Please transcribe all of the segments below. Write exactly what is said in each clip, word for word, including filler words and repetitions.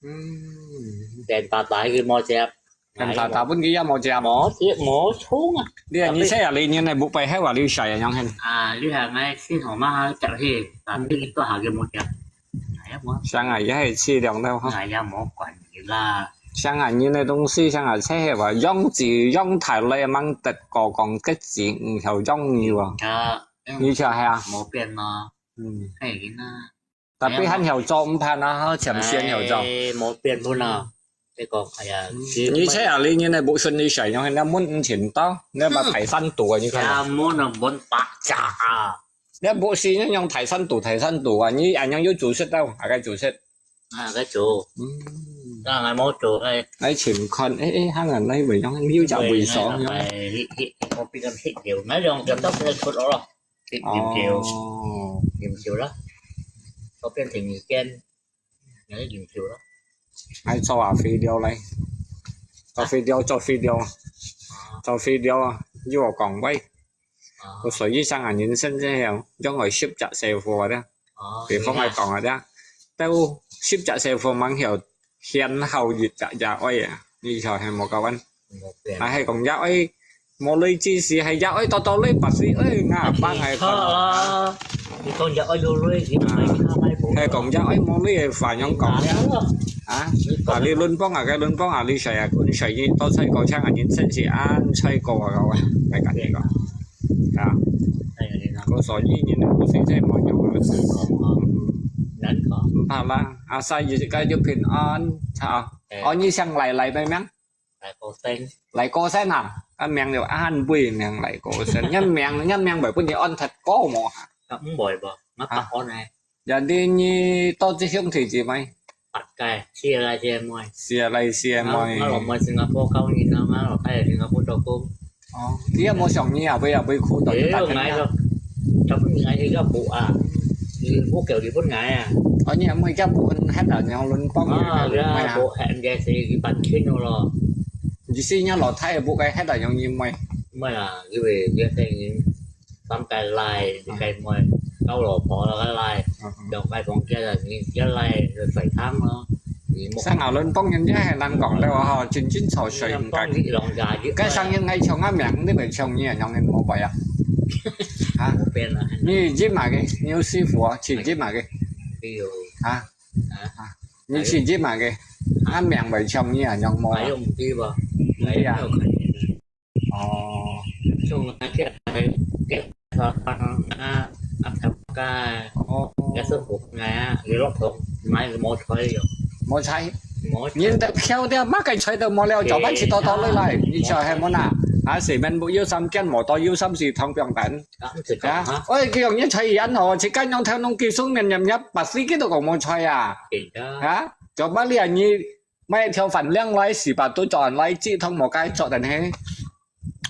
嗯，電爸爸佢無接，電爸爸分佢也無接。無接，無充啊。你啊，你這下你人呢，屋背後啊，你晒啊，樣形？啊，你看𠊎先同媽接去，但係佢都下佢無接。哎呀，無。像啊，也係淒涼了哈。哎呀，無管佢啦。像啊，人个東西，像啊，這係話，養子養大了，吂得過講結子，毋曉養你喎。啊，你就係啊。無變咯。嗯。係啦。 tapi還曉做，毋怕啊，吼，潛水曉做。哎，無變本啊。這個，哎呀，嗯，你這下你，你那屋順利晒，然後那門五千刀，那把排山肚啊，你看啊。呀，門啊，門八甲啊。那屋是那樣排山肚，排山肚啊，你恁樣有煮食到，大概煮食。啊，該煮。嗯。那還無煮，哎。來請看，哎，哎，他那，那位樣，你有隻位所，哎，哎，哎，哎，我比較黑掉，那種，就到這出了咯。 啉，啉酒。哦。啉酒啦。到變成一間，也係啉酒啦。愛做啊，肥料咧。做肥料，做肥料啊。啊。做肥料啊，又有講喂。啊。所以像啊，人生這樣，將來十隻師傅啊，啊，比方來講啊，對啊。到十隻師傅吂曉，選好一隻也愛啊，你就係無夠穩。 啊，係講也愛無鐳之時，係也愛多多鐳，白死愛，𠊎阿爸𠊎講。啊，你講也愛有鐳，你買卡買無？係講也愛無鐳个話，樣講。啊，啊，你論磅啊，該論磅啊，你誰啊，你誰，你到菜過搶啊，人生是恁菜過啊，各位，來跟你講。啊，哎呀，你看。故所以人个故事真無用啊。難搞。毋怕啦，啊，晒日該就平安，好。哎。哦，你想來，來咩名？ 來過身。來過身啊？啊，名就安尾名來過身。人名，人名會分你安忒過無啊？啊，毋會無，𠊎白安呢。啊。Jadi你到這兄弟姊妹？八個，四個來四個妹。四個來四個妹。啊，𠊎老妹新加坡交人啊，𠊎老弟新加坡做工。哦，你也無想你啊，會啊，會苦到你打天啊。哎喲，𠊎就，tapi𠊎這個屋啊，你屋叫你分𠊎啊。哦，你也妹家分，還有兩輪幫你，啊，還有妹啊。呀，無，還，也是一般親了咯。 意思若老弟个屋个，該係用你妹？毋係啦，因為這個人三個倈，一個妹，交老婆了个倈，嗯，嗯。兩個房間了，你一個倈就水湯咯。你莫，生下輪幫人家係難講了吼，真真吵水毋該。該聲音愛唱啊名，你會唱你啊，用人無背啊？啊？無變啦。你入嘛个，你有師傅啊，去入嘛个。哎喲。啊？ 啊，你是入嘛个？啊，名會像你啊，樣無啊？還有毋知無？毋知啊。還有看見。哦。像那個，啊，啊，頭家，哦。也是我，哎呀，有落頭，買無菜喲。無菜？無菜。人都漂掉，麼个菜都無了，早班去多多來來，你就係無啦？啊，四面無有三間，無到有三四趟不用等。 啊，毋使講啊，哈。喂，佢講你菜已恁好，自家用頭弄幾十年，入入八四幾都講無菜啊。係啊。哈？做麼个你買條飯量來，四百度做來，煮湯無該做，但係，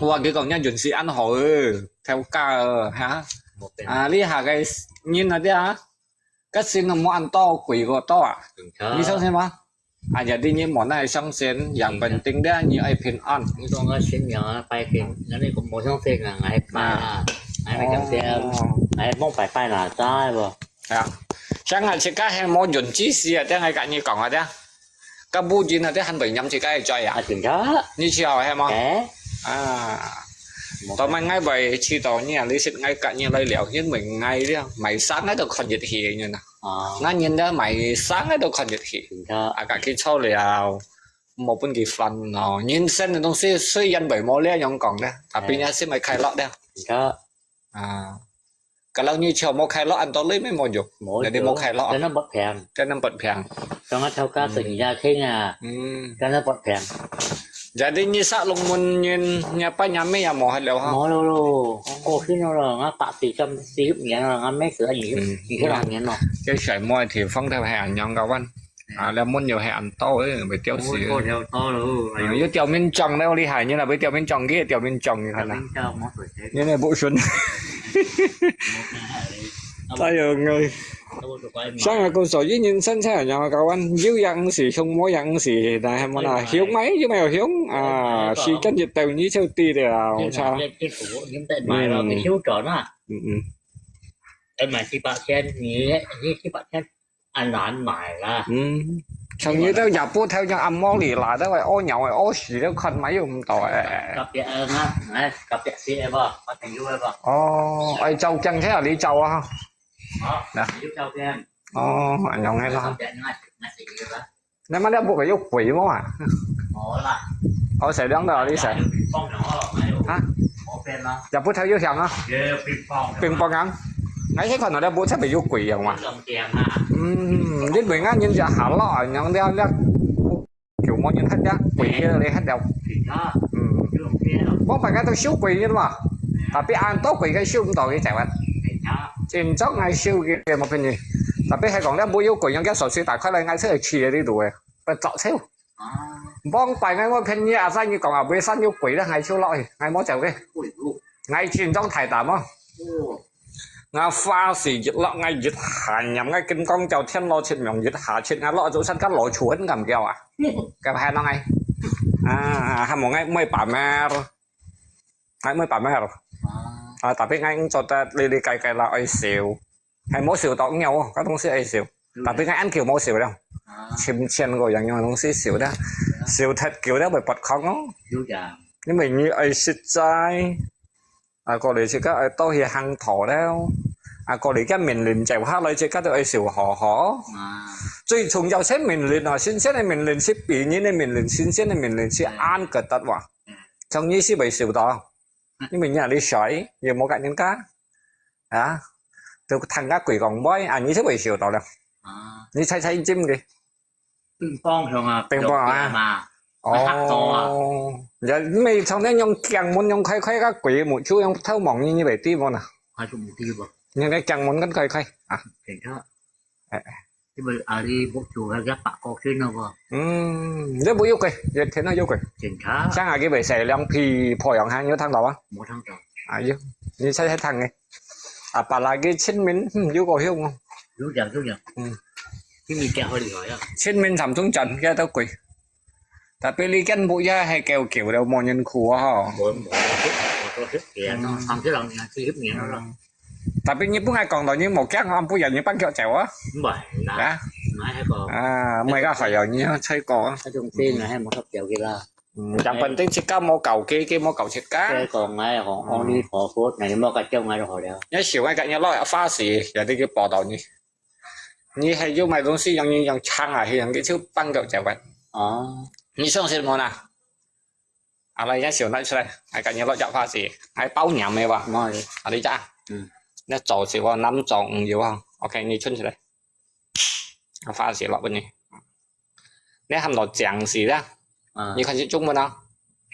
哇，佢講你運勢恁好，頭家，哈？無變。啊，你下個人啊，對啊， 該新的無恁多，貴過多啊。嗯，你相信嗎？哎呀，你，你莫那相信，yang penting的，你愛平安。你講个新娘啊，拜天，那你講無相信啊，𠊎拜啦，啊。𠊎講先，哦。𠊎莫拜拜啦，知無？啊，像𠊎自家係無運之時啊，這𠊎跟你講啊，這。 該屋人啊，這還會念自家个嘴啊？啊，真个。你笑係無？欸。啊。無。當然𠊎會知道你啊，你識𠊎跟你來聊，因為𠊎這買衫𠊎都看日氣个人啊。啊。𠊎人這買衫𠊎都看日氣。真个。啊，自家去坐了，無分佢煩惱。人生个東西雖然會無這樣講个，tapi也係會快樂个。真个。啊。 Kalau你就無快樂，恁多鐳乜無用，無用，jadi無快樂。Kena bớt平。Kena bớt平。Tengah頭家生意也輕啊。嗯。Kena bớt平。Jadi你煞龍門人，你阿爸你阿姆也無忒了哈。無了咯，過身了咯，𠊎八十三、四十年了，𠊎姆死二十，嗯。二十六年了。這細妹地方都係恁樣个，啊，這門又係恁多，會吊死。嗯，又吊面障了，厲害，你那會吊面障，佢也吊面障，你看啦。吊面障，無水。你那不順。哎喲，𠊎。像啊，故所以人生才恁樣个，有樣事，凶，無樣事，但係無啦，凶嘛，有沒有凶啊？時間一到，你就知了，差。嗯。嗯，嗯。 愛買七八千，你，你七八千，恁難買啦。嗯。像你兜也不頭像按摩里啦，都係屙尿係屙屎都看買又毋到誒。隔壁啊，哎，隔壁係係無？我朋友係無？哦，愛照鏡頭你照啊。好，那有照片。哦，恁樣个啦。隔壁那那是一个吧？你們那不會有鬼嗎？無啦。哦，係兩个你係？放了哦，哎呦，啊？無變啦。也不頭有響啊？也乒乓。乒乓啊？哎，你看到那不特別有鬼樣嘛？ 嗯，你每个人就下落啊，然後了了，就無人黑了，鬼了你黑了。嗯，我大家都收鬼人嘛，tapi恁多鬼个收毋到佢就話，真正愛收佢無便宜。tapi係講了，無有鬼人个手機打開來，愛出去去个呢度个，不早收。 往擺𠊎个朋友啊，生意講啊，尾山有鬼了，𠊎就落去，𠊎無走个。𠊎緊張大膽哦。𠊎花市一落，𠊎一下念，𠊎金光教天羅七網一下切，𠊎落早餐間攞出很感覺啊。該排啷个？啊，還無𠊎妹把妹，𠊎妹把妹。啊，tapi𠊎做得哩哩該該啦，愛笑。 還無笑到尿哦，該東西愛笑。tapi𠊎恁久無笑了，深淺个樣樣東西笑了，笑忒久了會發狂哦。有影。因為你愛實在，啊，過來自家愛多去行頭了，啊，過來个面臨走下來，自家都愛笑呵呵。最重要係面臨啊，新鮮个面臨係別人个面臨，新鮮个面臨係恁个得哇。像你係會笑到，因為你係你衰，又無个人家。 啊，都聽个鬼講話，啊，你就會笑到了。啊。你猜猜真个。乒乓球啊，乒乓啊。嘛，哦，嚇到啊。也沒從那用鏡門用開開个鬼目珠用偷望你，你會知無呢？還是毋知無？你个鏡門跟開開啊。等一下。哎。 因為阿里屋做該隻八角先咯喎。嗯，你無有鬼，一天都有鬼。警察。像阿佢會使兩皮破樣，還有聽到啊？無聽到。哎喲，你猜猜聽个。啊，把那個清明，嗯，有個香哦。有影有影。嗯。清明真好厲害啊。清明參中轉，該都鬼。tapi你間屋也係舊舊了，無人顧啊吼。無無無做食嘅，三十零年、四十年了。 tapi你本來講到你無驚，暗晡夜你半腳走啊？毋係啦，啊？毋係該個。啊，毋係該還有你啊，吹過啊。該種事𠊎係無合條嘅啦。嗯，yang penting自家無搞佢，佢無搞自家。該個𠊎吼，阿彌陀佛，𠊎無該叫𠊎就好了。你笑𠊎个，你落花市，有啲去報道你。你係有買東西，讓你讓搶啊，係讓佢就半腳走啊。哦。你相信無啦？ 啊，來，一手拿出來，還跟你落隻花市，還包年个哇。啊，你隻，嗯，你做事我諗做毋有啊。OK，你伸出來，啊，花市落分你。你喊到正市啦，啊，你看係中文啊？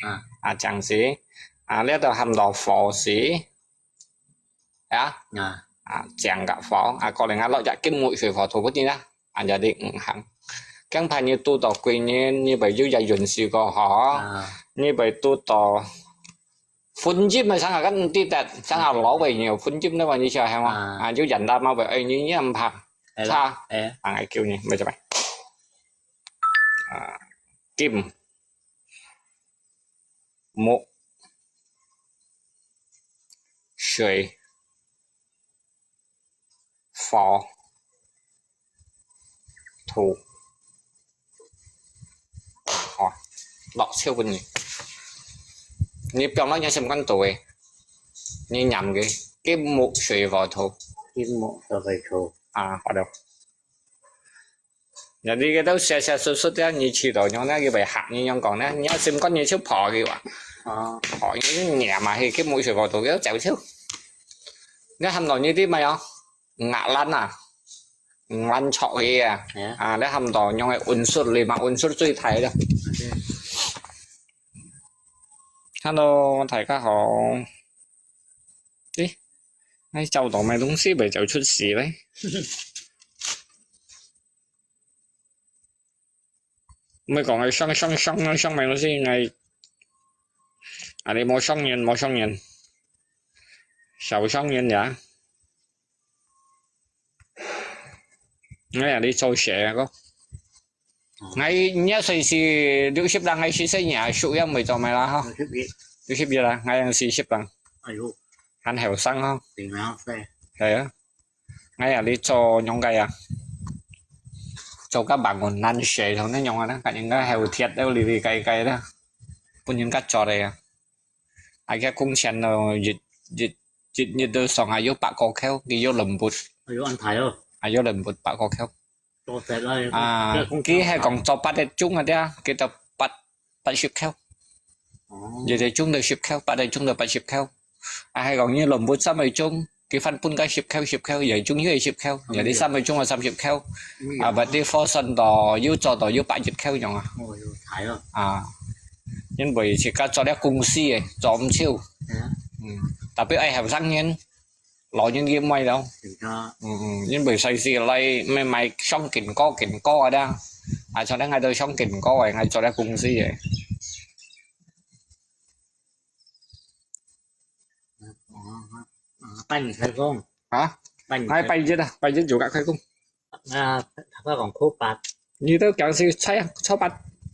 啊，啊，正市，啊，你都喊到火市， 啊，啊，啊，正个火，啊，過來啊，落隻金木水火土不定啊，啊，有啲五行。驚怕你堵到貴人，你會有隻運勢過好，啊，你會堵到婚姻个，生下跟你得，生下老个有婚姻个話，你曉得係無？啊，啊，有人啦嘛會愛你，你毋怕，係啦，差，哎，啊，𠊎救你，毋係做咩？啊，金，木， 水、火、土。哦，落手分你。你放落你心肝肚个，你念个，金木水火土。金木水火土。啊，好了。 你个都寫寫實實个，你去到樣呢，佢會嚇你樣講呢，你心肝你就破佢哇。哦。破佢念嘛，佢佢無水過到佢走走。你喊到你啲咩啊？牙爛啊，牙爛戳佢啊。啊，你喊到樣个unsur，lima unsur最大个。Hello，大家好。誒，你找到買東西未走出事咧？ 毋係講係傷傷傷傷傷命先，係啊，你無傷人，無傷人，少傷人呀。哎呀，你做事啊，哥。哎，你也算是六十零，還是細人啊，屬羊會做咩啦哈？六十一。六十一啦，哎呀，四十零。哎喲，還後生哈。對啊。 哎呀，你做仰个啊？做个bangunan社同恁樣啊，同人家後貼到裡裡該該啦，分人家做个啊。啊，佢工錢咯，一一一日都上啊，有百個箍，佢有lembut，哎喲，恁大哦，啊，有lembut百個箍。多謝啦。啊，佢係講做八個鐘啊，對啊，佢就八八十箍。哦，一個鐘就十箍，八個鐘就八十箍。啊，係講你lembut三個鐘，佢翻分个十箍十箍，一個鐘又係十箍，有啲三個鐘啊三十箍。啊，berarti four算到有做到有百一箍樣啊。哦，有大哦。啊，因為自家做了公司个，做毋少。嗯，嗯，tapi愛後生人，老人佢毋愛咯。人家嗯嗯，因為細時來買買上緊高緊高个啦。啊，像恁𠊎都上緊高个，𠊎做了公司个。哦，啊，拜二開工，啊，拜二開𠊎拜一啊，拜一就該開工。啊，頭先講初八，你都講係初初八，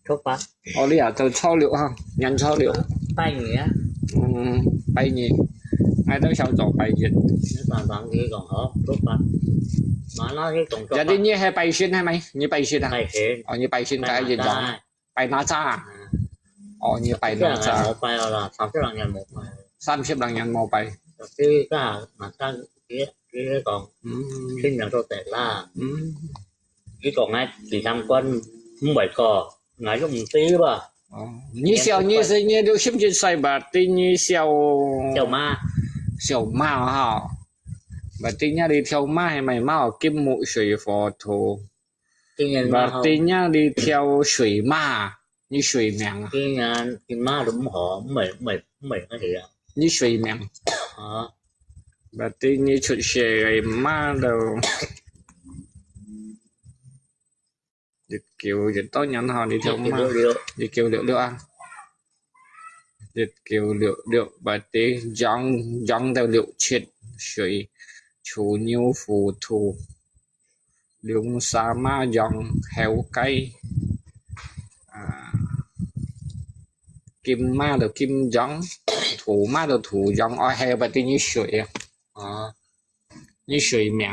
初八，哦，你啊，就初六哈，年初六。拜二啊，嗯，拜二，𠊎都想做拜一。你講講佢講好，初八，嘛那佢講初八，有啲你係拜神係咪？你拜神啊？拜神，哦，你拜神該一種，拜拜哪吒啊？嗯，哦，你拜哪這樣吒？無拜了啦，三十零年無拜，三十零年無拜。所以該嘛，但佢佢講嗯新年做得啦，嗯，佢講啊，第三關毋會過，𠊎都毋知吧，哦，你小你係你六十一歲吧？對你小叫媽，小貓哈，berarti你條貓係咪貓？金木水火土今年媽好，，berarti你條水貓，你水命啊？今年佢媽都毋好，毋會毋會毋會該個啊，你水命啊，，berarti你出世个貓都一九幾多年哈？你條貓六六一九六六啊，一九六六，berarti羊羊到六七歲，鼠牛虎兔。 龍蛇馬羊猴雞，啊，金馬就金羊，兔馬就兔羊，哦，還有別的你水啊，啊，你水名。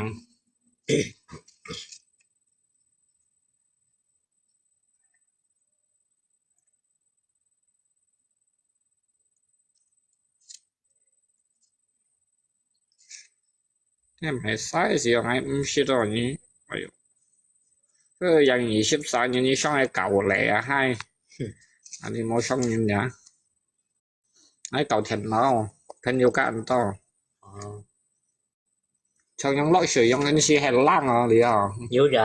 你毋係晒時候，𠊎毋識到你。哎喲，這个人二十三年，你想愛搞我來啊，嗨！啊，你無相信呀？愛搞電腦，朋友間多。哦，像用落水用，你是很冷哦，你哦。有人，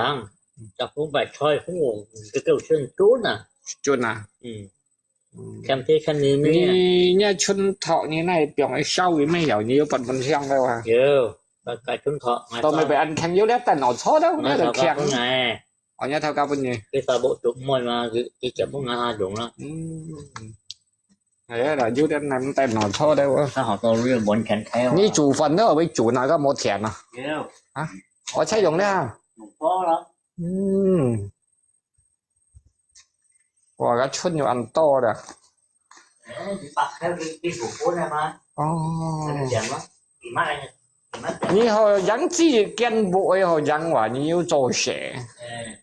十五百菜，我這个算準啊。準啊。嗯，嗯。看這看你咩？你那春托，你那邊燒有沒有？你有本本香的哇？有，該該春托，都沒被安看，有了等我錯的，那个香。哎，哦，你頭家本呢？佢大部都毋會嘛，佢佢全部拿下用啦。嗯。哎呀，有點難等我錯的哇。他好多日本钱开哦。你煮飯都會煮哪个無甜啊？有，我才用了。用过了。嗯。哇，个春有恁多的。哎，你打开你你煮过了吗？哦。那个讲吗？你卖你卖。你好像自己见不会好像话，你又做事。哎，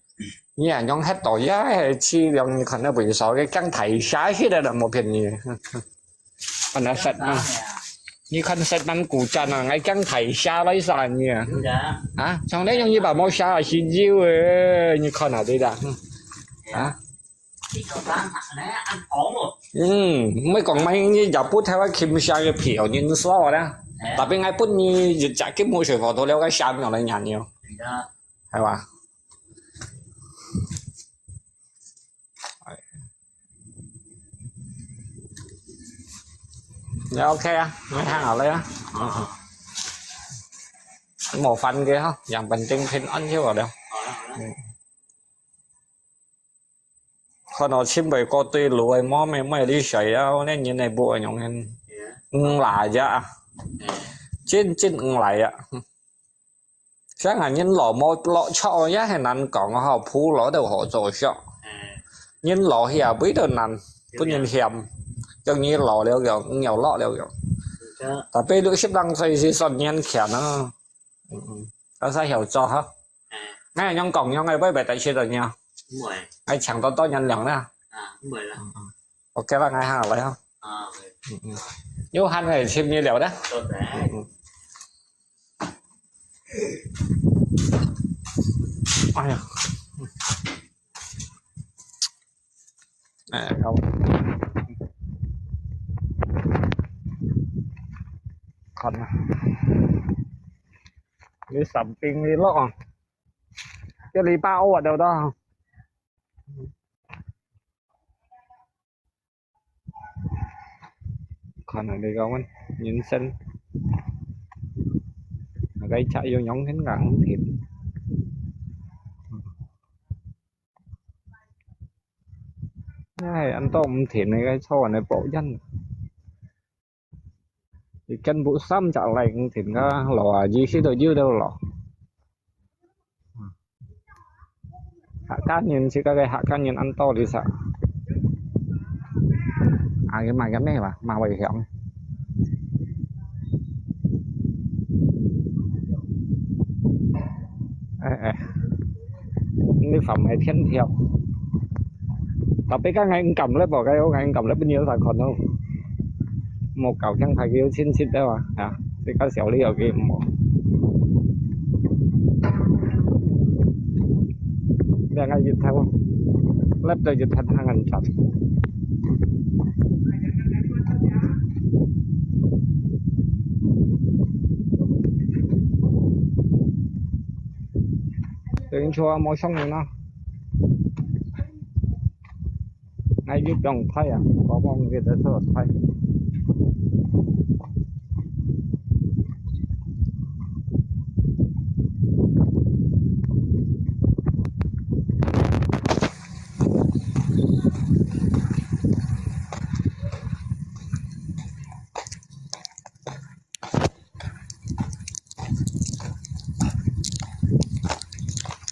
你啊，用很多也係去量，你看那本少个讲太下去的了，没骗你。看那set man，你看set man古站啊，还讲太下来啥你啊？有的。啊，从来用一把毛下是有诶，你看啊，对的。啊。你做啥呢？按头哦。嗯，毋係講買你也不太會傾向个票，你说我啦。哎。Tapi𠊎分你一隻金木水火土了个下面來贏你哦，你的。係吧？你OK啊？你聽下你啊。啊，無煩嘅哈，人本定平安就好了。好了好了。嗯。看到前輩个對路个，莫咩咩你誰啊？那人个不會用人。哎，嗯啦呀，哎，真真嗯啦呀。像俺人老無落錯也很難講哈，普羅都好做事。哎，人老下背都難，分人嫌，叫你老了樣，你又老了樣。你的。Tapi六十零歲是算年輕啊。嗯嗯，但是有做哈。哎，哎，仰講，仰个會毋會得食到呢？毋會。哎，請多多人量啦。啊，毋會啦。嗯，嗯。OK啦，哎，好，來啊。啊，會。嗯，嗯。有閒个尋你聊啦。多謝。嗯，嗯。哎呀。哎，好。看啊。你三冰你落啊。這禮拜五啊，對不對？ 看下你个人生，該隻又養很硬挺。哎，恁多毋挺个，坐安尼抱怨。你跟不上隻零挺个，老啊，意思都有了咯。 客家人，自家个客家人恁多哩嗄。啊，佢賣个咩哇？賣茴香。哎，哎，你販賣天條。Tapi kan ngai income le，無該有ngai income le，不然有啥可能？無搞像佢有親戚个哇，啊，自家小李有佢無？ 兩個月頭，laptop就太太難找。等於說無上癮啊。 哎，又不用開啊，我忘記在這開。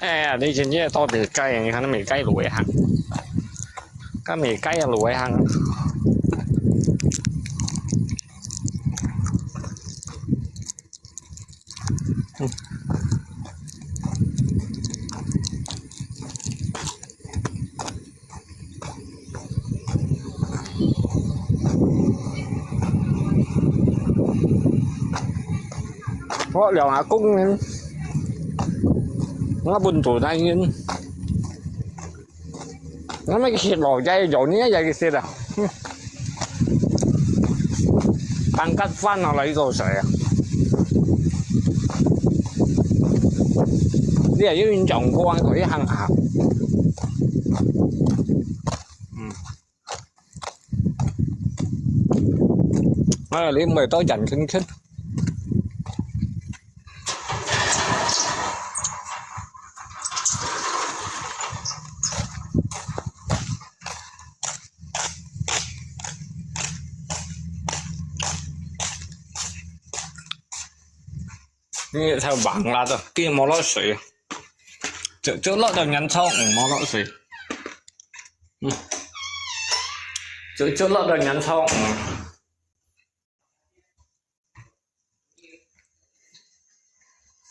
哎呀，你真正到底該，你看那美該路行，該美該路行。 我兩阿公人，我本土男人，我乜食落，也有呢，也食啊。當个飯啊，來做事啊。你也有運動過，可以行行。嗯。 哎，你毋會到眼圈圈。你太忙了都，佢無落水，就，就落到年初五無落水。嗯，就，就落到年初五。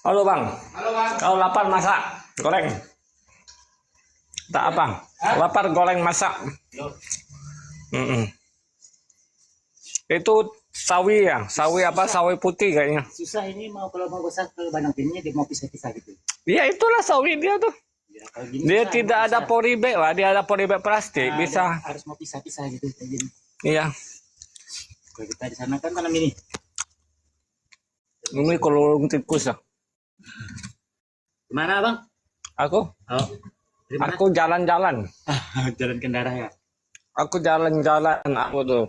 Halo bang. Halo bang. Kau lapar masak goreng? Tak apa. Hah? Lapar goreng masak. Yo. Mm-mm. Itu sawi ya, sawi apa, sawi putih kayaknya. Susah ini mau, kalau mau besar ke Bandang Timur, dia mau pisah-pisah gitu. Iya, itulah sawi dia tuh. Ya, kalau gini dia susah, tidak ada, susah. Polybag lah, dia ada polybag plastik, ah, bisa. Harus mau pisah-pisah gitu, kayak gini. Iya. Kalau kita di sana kan tanam ini. Ini kelurung tikus ya. Di mana, Bang? Aku? Oh, di mana? Aku jalan-jalan. Jalan kendara ya? Aku jalan-jalan, aku tuh.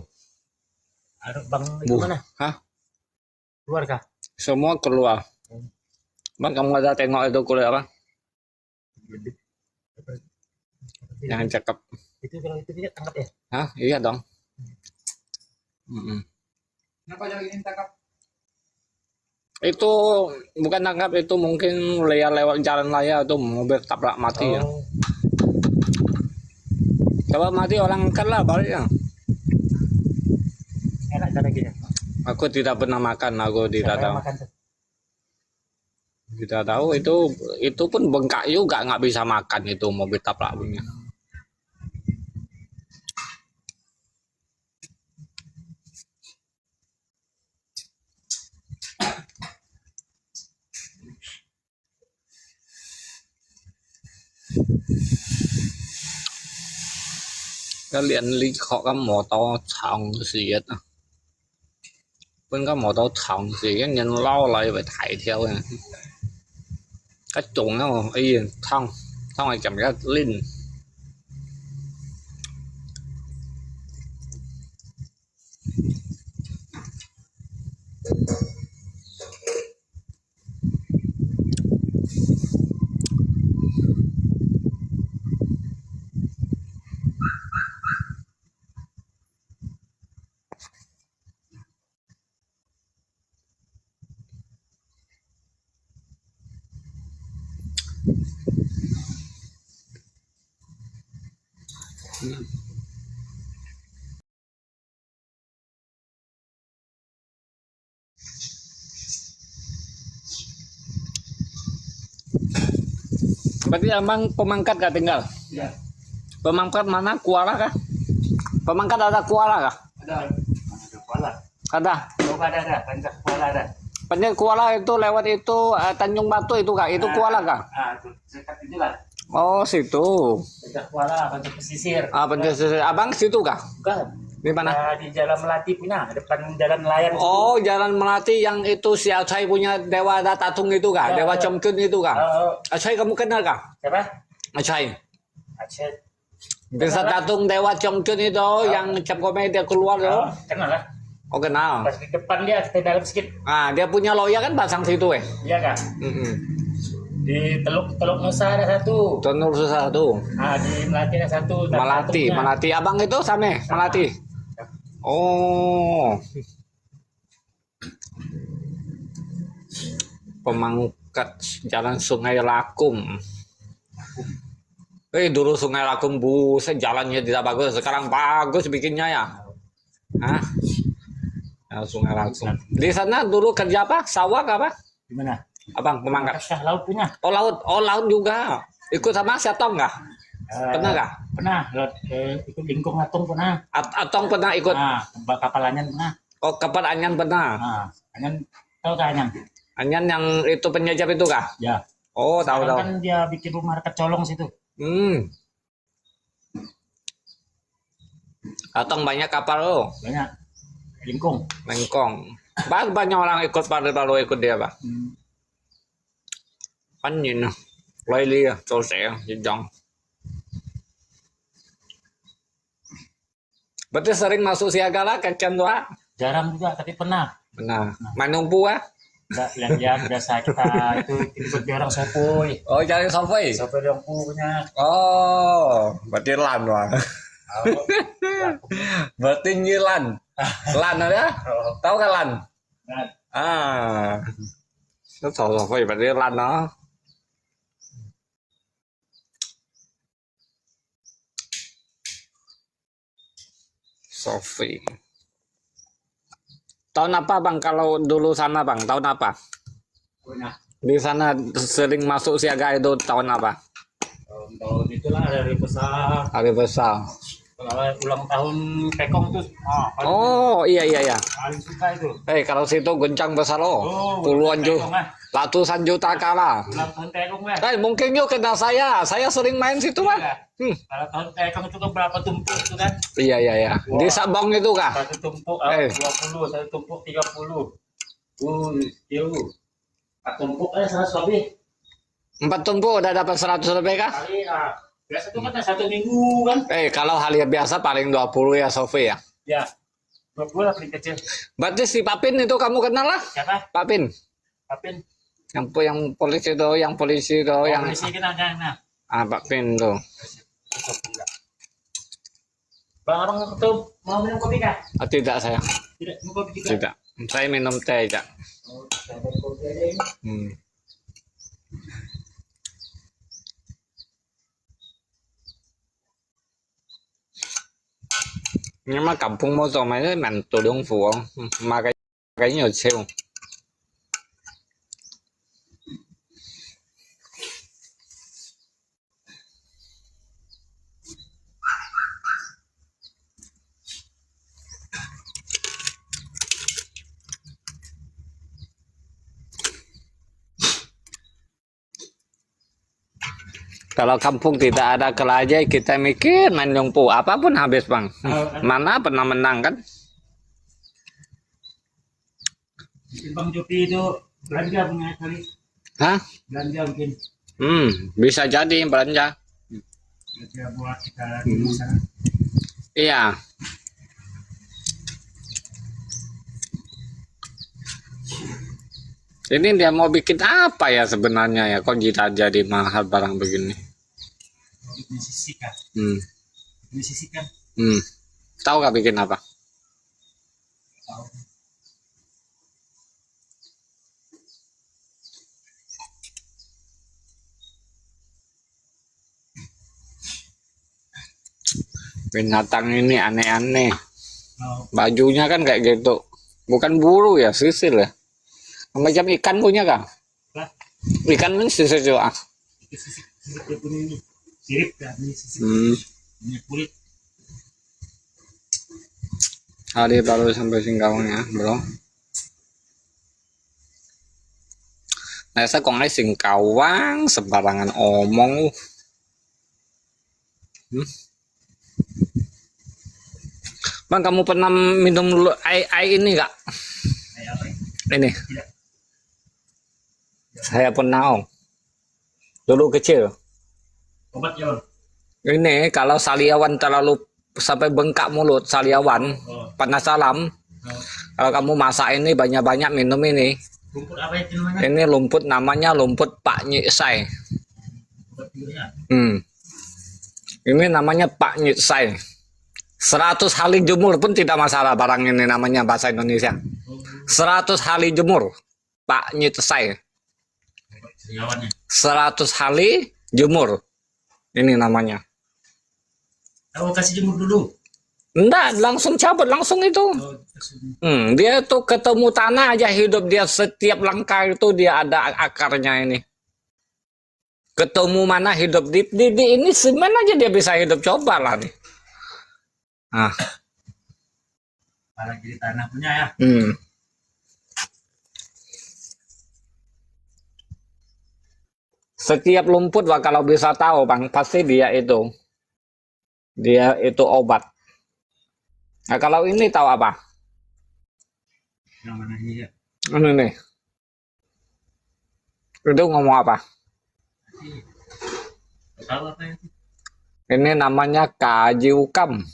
Aduh, Bang, itu mana? Hah? Keluar kah? Semua keluar. Hmm. Bang, kamu ada tengok itu kulit apa? Yang cakep. Itu kalau itu dia tangkap ya? Hah? Iya dong. Mm-mm. Kenapa yang ini tangkap? Itu bukan tangkap, itu mungkin dia lewat jalan raya itu mobil tabrak mati ya. Oh. Kalau mati orang angkat lah baliknya. Enak cara gini. Aku tidak pernah makan, aku tidak tahu. Siapa yang makan tuh? Tidak tahu itu, itu pun bengkak juga, nggak bisa makan itu, mau kita pelabuhnya. Cái điện lý khó có mô tô thòng gì hết á. Bên có mô tô thòng gì cái nhìn lâu lại phải thải theo nè. Cái trùng nó y thông, thông là chậm cái linh. Berarti Abang Pemangkat ka tinggal? Ya. Pemangkat mana? Kuala kah? Pemangkat ada Kuala kah? Ada. Ada Kuala. Ada. Oh, ada, ada. Panjat Kuala ada. Panjat Kuala itu lewat itu, eh, Tanjung Batu itu kah? Itu Kuala kah? Ah, itu dekat itulah. Oh, situ. Panjat Kuala, Panjat Pesisir. Ah, Panjat Pesisir. Abang situ kah? Bukan. Di mana? Ah, di Jalan Melati punya, depan Jalan Nelayan situ. Oh, Jalan Melati yang itu si Acai punya Dewa Tatung itu kah? Ya, Dewa Chongkun itu kah? Oh, oh. Acai kamu kenal kah? Siapa? Acai. Acai. Desa Tatung Dewa Chongkun itu yang cap komai dia keluar tu. Oh, kenal lah. Oh, kenal. Pas di depan dia, kita dalam sikit. Ah, dia punya loya kan pasang situ eh. Iya kah? Mm-mm. Di Teluk, Teluk Nusa ada satu. Teluk Nusa satu. Ah, di Melati ada satu. Melati, Melati. Abang itu sama, Melati. Oh. Pemangkat Jalan Sungai Lakum. Eh, dulu Sungai Lakum, buset, jalannya tidak bagus. Sekarang bagus bikinnya ya. Hah? Ya, Sungai Lakum. Di sana dulu kerja apa? Sawah apa? Di mana? Abang Pemangkat. Kah laut punya. Oh, laut. Oh, laut juga. Ikut sama si Atong kah? Eh, pernah kah? Pernah. Laut, eh, ikut Lingkong Atong pernah. At-, Atong pernah ikut? Ah, kapal Anyan pernah. Oh, kapal Anyan pernah. Ah, Anyan, tahu tak Anyan? Anyan yang itu penyejap itu kah? Ya. Oh, tahu, tahu. Sekarang kan dia bikin rumah dekat Colong situ. Hmm. Atong banyak kapal tu. Banyak. Lingkong. Lingkong. Ba-, banyak orang ikut, baru-baru ikut dia, Pak. Hmm. Kan ini, Lily ya, Jose ya, Jejong. Berarti sering masuk siaga lah, kacang tu, ah? Jarang juga, tapi pernah. Pernah. Nah. Main longpu, ah? Enggak, yang, yang biasa kita itu, itu orang Sopoi. Oh, cari Sopoi? Sopoi longpu punya. Oh, berarti lan, wah. Oh, ya. Berarti nyi lan. Lan ada? Oh. Tahu kan lan? Lan. Ah. Itu Sopoi berarti lan, oh. Sofi. Tahun apa, Bang, kalau dulu sana, Bang? Tahun apa? Punya. Di sana sering masuk siaga itu tahun apa? Tahun-tahun itulah, hari besar. Hari besar. Kalau ulang tahun Pekong tuh, ah, paling, oh, iya, iya, iya, paling suka itu. Eh, kalau situ gencang besar, oh. Oh, puluhan juta, Pekong, ah. Ratusan juta kalah. Ulang tahun Pekong, ah. Eh, mungkin you kenal saya. Saya sering main situ, ah. Iya. Hmm. Kalau tahun Pekong itu kan berapa tumpuk itu kan? Iya, iya, iya. Wah. Di Sabong itu kah? Satu tumpuk, ah, eh, dua puluh, satu tumpuk tiga puluh. Uh, jauh. Empat tumpuk aja seratus lebih. Empat tumpuk udah dapat seratus lebih kah? Kali, ah, biasa tuh kan satu minggu kan. Eh, kalau hari biasa paling dua puluh ya, Sofi ya? Ya, dua puluh lah paling kecil. Berarti si Papin itu kamu kenal lah? Siapa? Papin. Papin. Yang, yang polisi itu, yang polisi itu, oh, yang polisi kenal, kenal, kenal. Ah, Papin tuh. Bang, abang tuh mau minum kopi kah? Ah, tidak, saya. Tidak, mau kopi juga? Tidak. Saya minum teh aja. Oh, saya buat kopi aja ini. Hmm. Ini mah kampung mau sama ini mantu dong fuang. Makai Cái nhiều chiêu. Kalau kampung tidak ada keledai, kita mikir main lumpur. Apa pun habis, Bang. Mana pernah menang, kan? Bang Jopi itu belanja punya kali. Hah? Belanja mungkin. Hmm, bisa jadi belanja. Belanja buat kita di sana. Iya. Ini dia mau bikin apa ya sebenarnya ya? Kok kita jadi mahal barang begini? Bikin sisik kan? Hmm. Bikin sisik kan? Hmm. Tahu nggak bikin apa? Tahu. Binatang ini aneh-aneh. Oh. Bajunya kan kayak gitu. Bukan bulu ya, sisil ya. Macam ikan punya kah? Ikan kan sisil juga. Itu sisik, sisik dia punya ini. Sirip kan, ini sisik. Hmm. Ini kulit. Hari baru sampai Singkawang ya, bro. Nah, saya kong ai Singkawang sembarangan omong. Hmm. Bang, kamu pernah minum lu- air, air ini nggak? Air apa ini? Ini. Tidak. Saya pernah, Om. Dulu kecil. Obat ya, Bang? Ini kalau sariawan terlalu sampai bengkak mulut, sariawan, oh, panas dalam. Oh. Kalau kamu masak ini banyak-banyak minum ini. Rumput apa itu namanya? Ini rumput namanya rumput Pak Nyik Sai. Obat juga ya? Hmm. Ini namanya Pak Nyik Sai. Seratus hari jemur pun tidak masalah barang ini namanya bahasa Indonesia. Oh. Seratus hari jemur. Pak Nyik Sai. Sariawan ya? Seratus hari jemur. Ini namanya. Oh, kasih jemur dulu. Enggak, langsung cabut, langsung itu. Oh, kasih. Hmm, dia tuh ketemu tanah aja hidup dia setiap langkah itu dia ada akarnya ini. Ketemu mana hidup di, di, di ini semen aja dia bisa hidup, cobalah nih. Ah. Apalagi di tanah punya ya. Hmm. Setiap rumput, Wak, kalau bisa tahu, Bang, pasti dia itu. Dia itu obat. Nah, kalau ini tahu apa? Yang mana ini ya? Ini nih. Itu ngomong apa? Tahu apa itu? Ini namanya kaji ukam.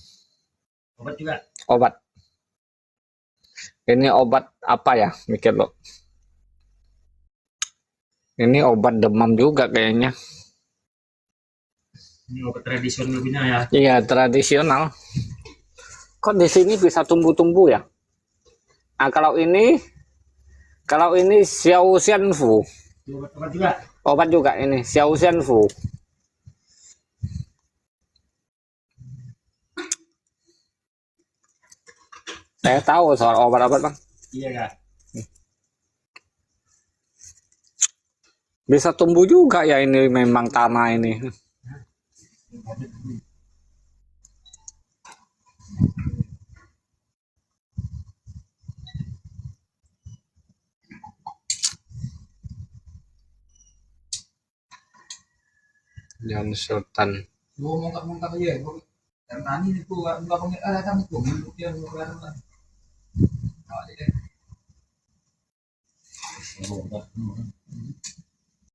Obat juga? Obat. Ini obat apa ya? Mikir lo. Ini obat demam juga kayaknya. Ini obat tradisional punya ya. Iya, tradisional. Kok di sini bisa tumbuh-tumbuh ya? Ah, kalau ini, kalau ini Xiaoxianfu. Obat, obat juga. Obat juga ini, Xiaoxianfu. Saya tahu soal obat-obat, Bang. Iya, Kak. Bisa tumbuh juga ya ini memang tanah ini. Yan Sultan. Mongkak-mongkak aja. Dan tani itu, nggak pengen, ah, datang itu, dia mau keluar. Nah, jadi.